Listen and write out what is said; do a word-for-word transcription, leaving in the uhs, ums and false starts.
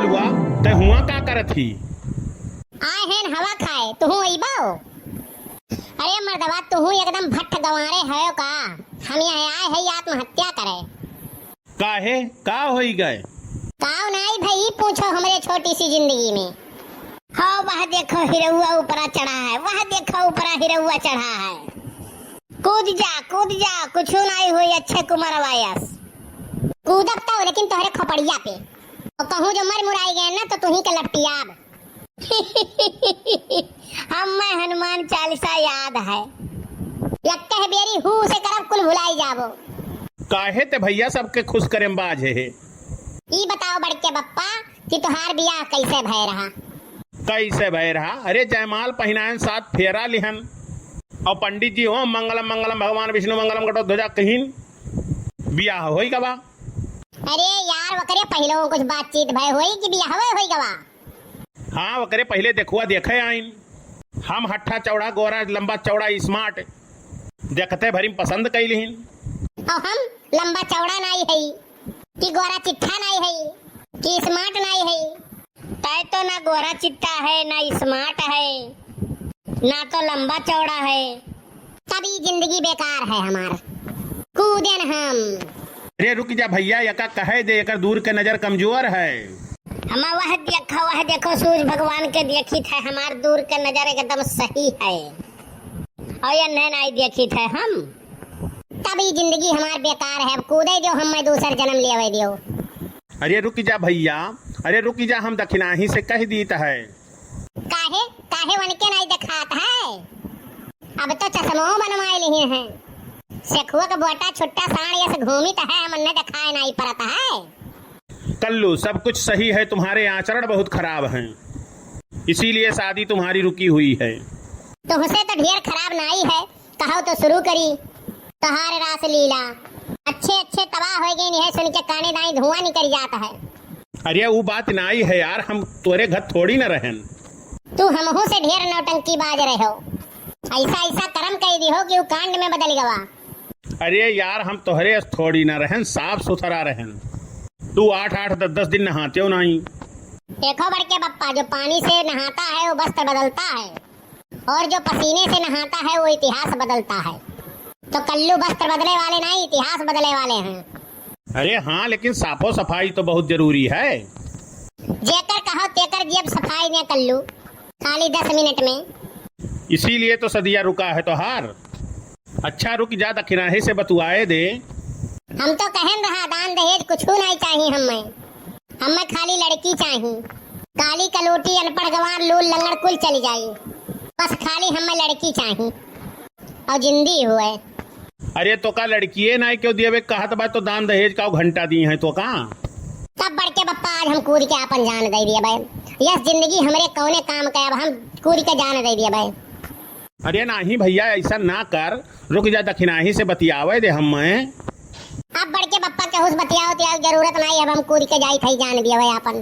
हुआ, तै हुआ का करत ही? आए हैं हवा खाए, तुहूँ अइबो? अरे मर्दवा, तुहूँ एकदम भट्ठ गंवारे हयो का? हम यहाँ आए हैं आत्महत्या करे। काहे, का होई गए? काव नाई भई, पूछो हमरे छोटी सी जिंदगी में। हो, वह देखो हिरौआ ऊपरा चढ़ा है, वह देखो ऊपरा हिरौआ चढ़ा है। कूद जा, कूद जा, कुछु नाई होई, अच्छे कुमार वायस। कूदब तो, लेकिन तोहरे खोपड़िया पे। और कहूँ जो मर मुराई गए ना, तो तुही के लपटियाब। हम्मे हनुमान चालीसा याद है। यक्के बेरी हू से करब कुल भुलाई जाबो। काहे ते भइया सबके खुश करे में बाझे हे? ई बताओ बड़के बप्पा कि तोहार बियाह कैसे भय रहा? कैसे भय रहा? अरे जयमाल पहिनायन, सात फेरा लिहन और पंडित जी हो मंगलम मंगलम भगवान विष्णु मंगलम घटोत्कचम कहिन, बियाह होई गवा। अरे यार, ओकरे पहिलहू कुछ बातचीत भय होई कि बियाहवे होई गवा? हाँ, ओकरे पहिले देखुआ देखे आइन। हम हट्ठा चौड़ा, गोरा, लंबा चौड़ा, smart, देखते भरी में पसंद कई लिहिन। और हम लंबा चौड़ा नाई हई, कि गोरा चिट्ठा नाई हई, कि smart नाई हई। तय तो ना गोरा चिट्ठा है, ना smart है, ना तो लंबा चौड़ा है। तब ई जिंदगी बेकार है हमार, कूदेन हम। अरे रुक जा भइया, एका कहे दे, एकर दूर के नजर कमजोर है। हमा वह देखो, वह देखो, सूरज भगवान के देखित है, हमार दूर के नजर एकदम सही है, और ये नैन आई देखित है हम। तब ई जिंदगी हमार बेकार है, अब कूदे दियो, हम्मे दूसर जन्म लेवे दियो। अरे रुक जा भइया, अरे रुक जा, हम दखिनाही से कह दीत है। काहे, काहे वनके नाई देखात है? अब तो चश्मो बनवाए लिहे हैं। सेखुआ के बोटा छुट्टा साँड़ यस घूमित है, हम न देखाए नाई परत है। कल्लू, सब कुछ सही है, तुम्हारे आचरण बहुत खराब हैं, इसीलिए शादी तुम्हारी रुकी हुई है। तुहसे तो ढेर खराब नाई है, कहो तो शुरू करी तोहार रासलीला। अच्छे अच्छे तबाह हो गए, इन्हें सुन के काने दाई धुआं निकल जाता है। अरे वो बात नाई है यार, हम तोरे घर थोड़ी न रहन। तू हमहू से ढेर नौटंकी बाज रहे हो, ऐसा ऐसा कर्म कह दी हो कि वो कांड में बदल गवा। अरे यार, हम तोहरे अस थोड़ी न रहन, साफ सुथरा रहन। तू आठ आठ दस दस दिन नहाते हो नाई। देखो बड़के बप्पा, जो पानी से नहाता है वो वस्त्र बदलता है, और जो पसीने से नहाता है वो इतिहास बदलता है। तो कल्लू वस्त्र बदले वाले नाई, इतिहास बदले वाले हैं। अरे हाँ, लेकिन साफो सफाई तो बहुत जरूरी है। जेकर कहो तेकर जेब सफाई ने कल्लू, खाली दस मिनट में। इसीलिए तो सदिया रुका है तोहार। अच्छा रुक जा, दखिनाही से बतुआए दे। हम तो कहन रहा दान दहेज कुछू नाई चाही हम्मे। हम्मे खाली लड़की चाही। काली कलोटी, अनपढ़ गंवार, लूल लंगड़ कुल चली जाई। बस खाली हम्मे लड़की चाही। और जिंदी हुए। अरे तो का लड़किए नाई क्यों दिए बे? कहत बा तो दान दहेज का घंटा दी हैं तो का? तब बड़के बप्पा आज हम कूद के आपन जान दे दिए बे। यस जिंदगी हमरे कौने काम के, अब हम कूद के जान दे दिए बे। अरे नाही भइया, ऐसा ना कर, रुक जा, दखिनाही से बतियावे दे हम्मे। अब बड़के बप्पा केहू से बतियाओ तो जरूरत नाई, अब हम कूद के जाई थई जान दिए बे आपन।